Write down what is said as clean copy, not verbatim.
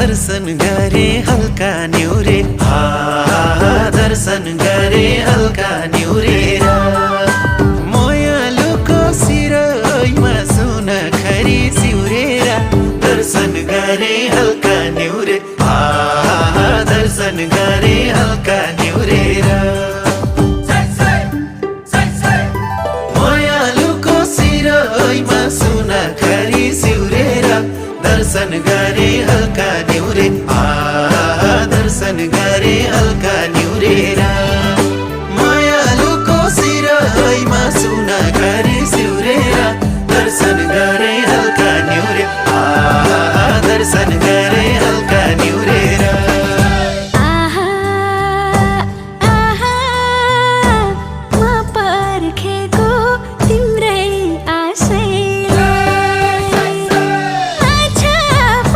दर्शन गरे हल्का न्यूरे दर्शन गरे हल्का न्यूरेर मयालुको सिरैमा सुन खरी सिउरेर दर्शन गरे हल्का न्यूरे दर्शन गरे हल्का न्यूरेर मयालुको सिरैमा सुन खरी सिउरेर दर्शन गरे हल्का न्यूरे दर्शन गरे हल्का न्यूरेर मयालुको सिरैमा सुन खरी सिउरेर दर्शन गरे